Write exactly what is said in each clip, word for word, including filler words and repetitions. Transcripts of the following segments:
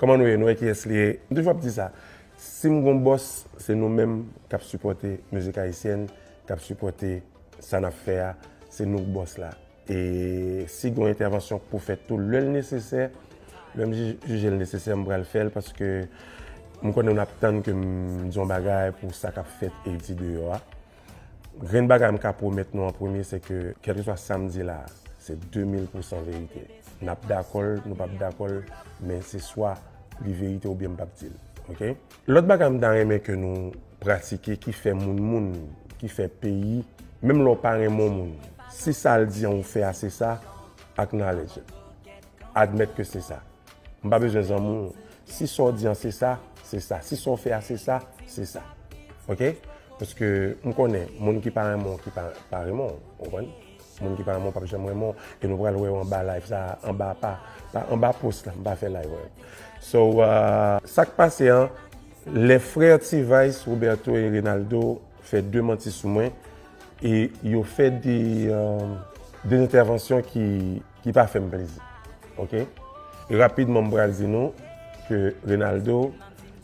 Kòman nou ye? Nou wè kiyès li ye? M toujou ap di sa. Si m gon bòs, se nou menm k ap sipòte mizik ayisyèn, k ap sipòte sa n ap fè a. Se nou k bòs la. E si gon entèvansyon k pou fèt tou, lè l nesesè, lè m ji- jije l nesesè, m pral fè l paske m konnen n ap tann ke m di yon bagay pou sa k ap fèt e di deyò a. Grenn bagay m ka pwomèt nou an premye, se ke kèlkeswa sa m di la, se de mil pousan verite. N ap dakò l, nou p ap dakò l, men se swa li verite oubyen m p ap di l. Oke? Lòt bagay m ta renmen ke nou pratike ki fè moun moun, ki fè peyi, menm lè w pa renmen yon moun, si sa l di an ou fè a se sa, acknowledge it. Admèt ke se sa. M pa bezwen zanmi w. Si sa w di an se sa, se sa. Si sa w fè a se sa, se sa. Oke? Paske m konnen moun ki pa renmen w, ki pa, pa renmen w. Ou konprann? Moun ki pa renmen w p ap janm renmen w. E nou pral wè yo anba live sa, anba pa, pa anba post la, m pa fè live wè. So, uh, sa k pase an, lè frè T-Vice, Roberto e Renaldo fè de manti sou mwen, e yo fè de, uh, de entèvansyon ki, ki pa fè m plezi. Oke? E rapidman, m pral di nou ke Renaldo,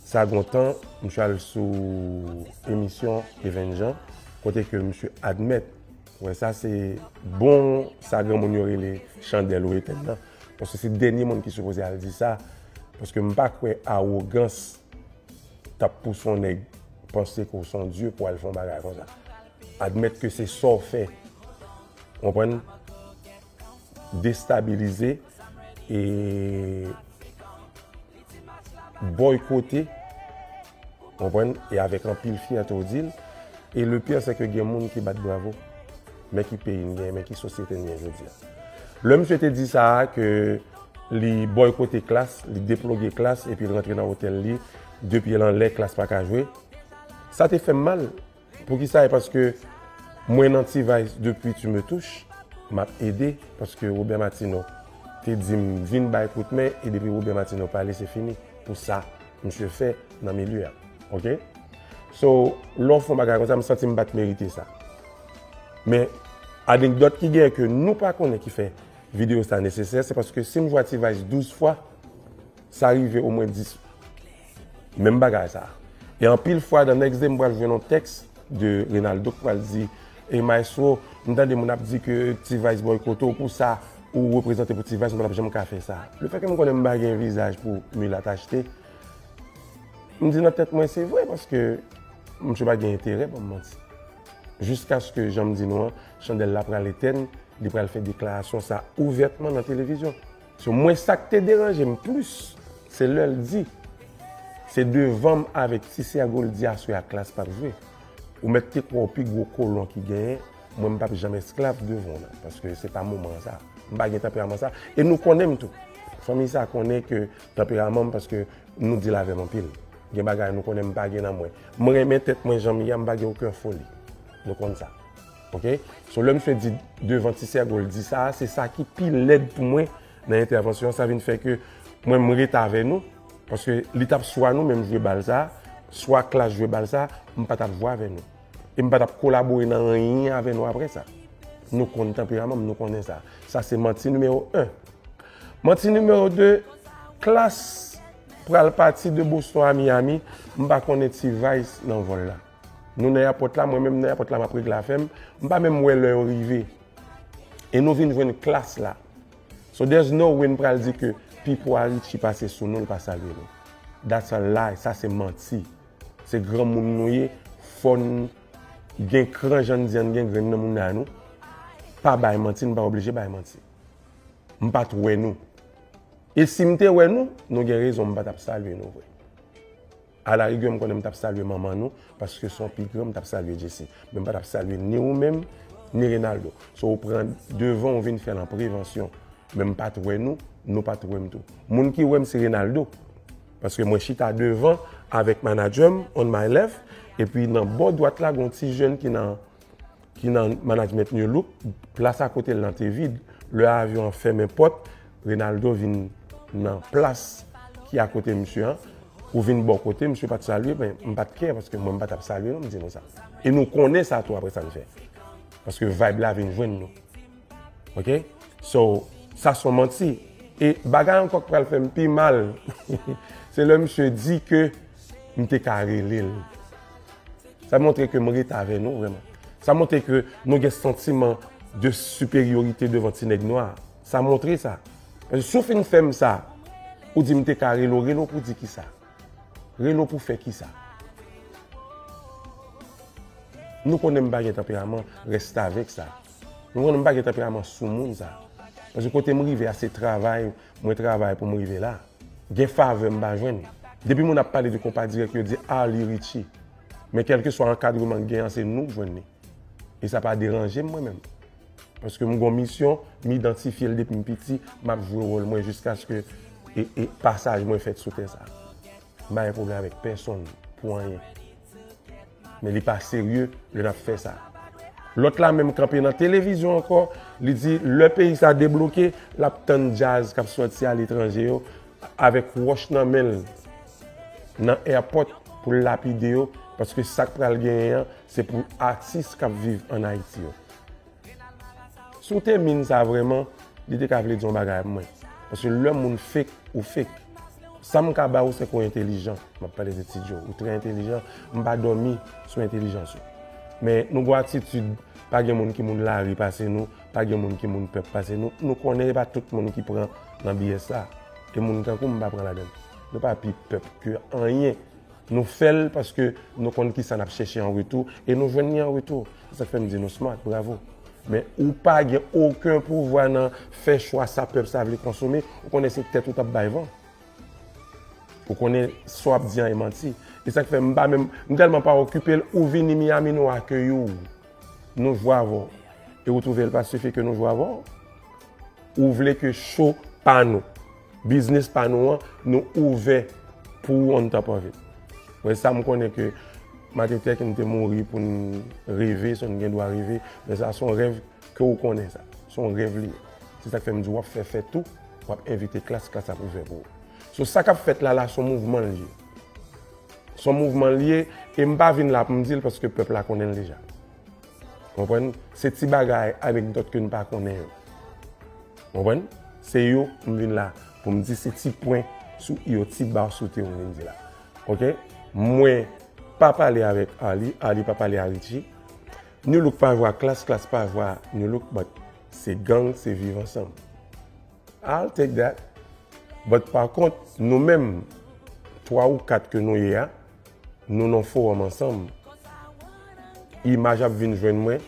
sa gon tan, misye al sou emisyon Even Jean, kote ke misye admèt, wè, sa se bon, sa granmoun yo rele chandèl ou etèn nan. Paske se dènye moun ki sipoze al di sa, paske m pa kwè awogans t ap pouse yon nèg panse ke w se yon dye pou al fè yon bagay konsa. Admèt ke se sa w fè. Konprann? Destabilize e bòykote, konprann? E avèk anpil fyète w di l. E le pire, se ke gen moun ki bat bravo. Men ki peyi n gen, men ki sosyete n gen jodi a. Lè misye te di sa a, ke li bòykote Klass, li deploge Klass, epi l rantre nan otèl li, de pye l anlè, Klass pa ka jwe. Sa te fè m mal. Poukisa? E paske mwen nan T-Vice depi Tu me touches, m ap ede, paske Robert Martineau te di m vin bay kout men, e depi Robert Martineau pale, se fini. Pou sa misye fè nan milye a. Oke? So, lè w fè yon bagay konsa, m santi m pa t merite sa. Men, anekdòt ki genyen ke nou pa konnen ki fè videyo sa nesesè, se paske si m jwe a T-Vice douz fwa, sa rive omwen dis. Menm bagay sa. E anpil fwa, the next day, m pral jwenn yon tèks de Renaldo k pral di, "E maestro, m tande moun ap di ke T-Vice bòykote w pou sa, ou reprezante pou T-Vice, m pa t ap janm ka fè sa." Lefètke m konnen m pa gen vizaj pou milat achte, m di nan tèt mwen, se vre, paske misye pa gen enterè ban m manti. Jiskaske, jan m di nou an, chandèl la pral etèn, li pral fè deklarasyon sa ouvètman nan televizyon. So, mwen, sa k te deranje m plis, se lè l di, se devan m avèk Ti Sègo l di aswè a Klass p ap jwe. Ou mèt te kwè w pi gwo kolon ki genyen, mwen, m p ap janm esklav devan w nan, paske se pa moman sa. M pa gen tanperaman sa. E nou konnen m tou. Fanmi sa konnen ke tanperaman m, paske nou deal avè m anpil. Gen bagay nou konnen m pa gen nan mwen. Mwen renmen tèt mwen jan m ye a, m pa gen okenn foli. Nou konn sa. Oke? So, lè misye di devan Ti Sègo l di sa, se sa ki pi lèd pou mwen nan entèvansyon an. Sa vin fè ke mwen, m ret avè nou, paske li t ap swa nou menm jwe bal sa, swa Klass jwe bal sa, m pa t ap jwe avè nou. E m pa t ap kolabore nan anyen avè nou apre sa. Nou konn tanperaman m, nou konnen sa. Sa se manti nimewo en. Manti nimewo de, Klass pral pati de Boston a Miami, m pa konnen T-Vice nan vòl la. Nou nan èpòt la, mwen menm nan èpòt la, m ap regle afè m, m pa menm wè lè yo rive. E nou vin jwenn Klass la. So there's no way n pral di ke Pipo a Richie pase sou nou, l pa salye nou. That's a lie, sa se manti. Se granmoun nou ye, fò n gen kran jan n di an gen grenn nan mouda nou. Pa bay manti, n pa oblije bay manti. M pa t wè nou. E si m te wè nou, nou gen rezon, m pa t ap salye nou vre. Alarigè, m konnen m t ap salye manman nou, paske se yon pi gran, m t ap salye Jesse. Men m pa t ap salye ni ou menm, ni Renaldo. So, ou pran devan, ou vin fè l an prevansyon. Men m pa t wè nou, nou pa t wè m tou. Moun ki wè m, se Renaldo. Paske mwen chita devan avèk manadjè m, on my left, epi nan bò dwat la, gen yon ti jèn ki nan ki nan management New Look, plas a kote l lan te vid. Lè avyon an fèmen pòt, Renaldo vin nan plas ki akote misye an. Ou vin bò kote, misye pa t salye, men m pa t kè, paske mwen m pa t ap salye non, m di nou sa. E nou konnen sa tou apre sa n fè. Paske vibe la vin jwenn nou. Oke? So, sa se yon manti. E bagay ankò k pral fè m pi mal, se lè misye di ke m te ka rele l. Sa montre ke m ret avè nou vrèman. Sa montre ke nou gen santiman de siperyorite devan ti nèg nwa. Sa montre sa. Paske si w fin fè m sa, ou di m te ka rele w, rele w pou di kisa? Rele w pou fè kisa? Nou konnen m pa gen tanperaman restavèk sa. Nou konnen m pa gen tanperaman soumoun sa. Paske kote m rive a, se travay, mwen travay pou m rive la. Gen favè m pa jwenn. Depi moun ap pale de konpa dirèk, yo di Arly Richie. Men kèlkeswa ankadreman k gen an, se nou k jwenn li. E sa pa deranje m mwen menm. Paske m gon misyon, m idantifye l depi m piti, m ap jwe wòl mwen jiskaske e, e pasaj mwen fèt sou tè sa. M pa gen pwoblèm avèk pèsonn pou anyen. Men li pa serye lè n ap fè sa. Lòt la menm kanpe nan televizyon ankò, li di lè peyi sa debloke, l ap tann djaz k ap sòti aletranje yo avèk wòch nan men l nan airport pou l lapide yo, paske sa k pral genyen an, se pou atis k ap viv ann Ayiti yo. Si w te min sa vrèman, li te ka vle di yon bagay pou mwen. Paske lè moun fake, ou fake. Sa m ka ba ou, se ke w entelijan. M ap pale de Ti Djo. Ou trè entelijan. M pa dòmi sou entelijans ou. Men nou gon atitid, pa gen moun ki moun lari pase nou, pa gen moun ki moun pèp pase nou. Nou konnen e pa tout moun ki pran nan B S la. E moun tankou m, m pa pran ladan l. Nou pa pi pèp ke anyen. Nou fè l paske nou konn kisa n ap chèche an retou e nou jwenn li an retou. Se sa k fè m di nou smart, bravo. Men ou pa gen okenn pouvwa nan fè chwa sa pèp sa vle konsome, ou konnen se tèt ou t ap bay van. Ou konnen sa w ap di an e manti. E sa k fè m pa menm, m tèlman pa okipe l, ou vini Miami, nou akeyi w. Nou jwe avè w. E ou twouve l pa sifi ke nou jwe avè w? Ou vle ke show pa nou, biznis pa nou an, nou ouvè pou ou on top of it. Mwen sa m konnen ke Martin Luther King te mouri pou n reve, so n gen dwa reve, men sa se yon rèv ke ou konnen sa. Se yon rèv li ye. Se sa k fè m di w ap fè fèt ou, w ap envite klas, klas ap ouvè pou ou. So sa k ap fèt la la, se yon mouvman l ye. Se yon mouvman l ye, e m pa vin la pou m di l paske pèp la konnen l deja. Konprann? Se ti bagay, anekdòt ke n pa konnen yo. Konprann? Se yo m vin la pou m di, se ti pwen sou i yo, ti ba sou i yo m vin di la. Oke? Mwen pa pale avèk Arly, Arly pa pale a Richie. Nu Look pa jwe a Klass, Klass pa jwe a Nu Look, but se gang, se viv ansanm. I'll take that. But pa kont, nou menm, twa ou kat ke nou ye a, nou nan fowòm ansanm. Imaj ap vin jwenn mwen,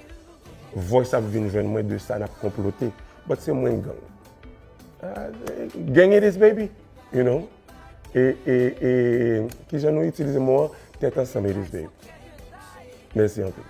voice ap vin jwenn mwen de sa n ap konplote. But se mwen gang. Ah, gang it is, baby. You know? E, e, e, kijan nou itilize mo an? Tèt ansanm it is, baby. Mèsi anpil.